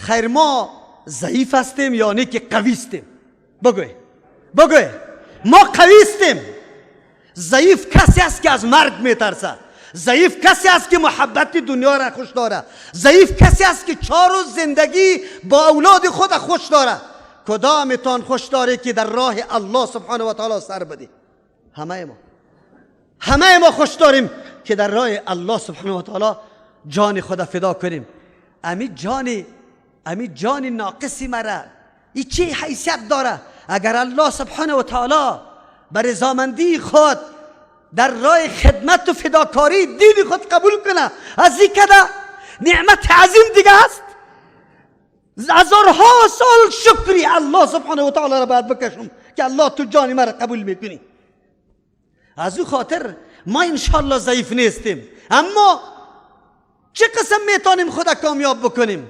خیر، ما ضعیف هستیم یا نه که قوی هستیم؟ بگوی، بگوی. ما قوی هستیم. ضعیف کسی است که از مرگ میترسه. ضعیف کسی است که محبت دنیا را خوش داره. ضعیف کسی است که 4 روز زندگی با اولاد خود خوش داره. کدامتان خوش داره که در راه الله سبحانه و تعالی سر بدی؟ همه ما، همه ما خوش داریم که در راه الله سبحانه و تعالی جان خود فدا کنیم. امی جان ناقصی مرا ای چه حیثیت داره اگر الله سبحانه و تعالی بر رضامندی خود در راه خدمت و فداکاری دین خود قبول کنه؟ از این کده نعمت عظیم دیگه است؟ هزارها سال شکری الله سبحانه و تعالی را باید بکشم که الله تو جان مرا قبول میکنی. از او خاطر ما انشالله ضعیف نیستیم. اما چه قسم میتونیم خود کامیاب بکنیم؟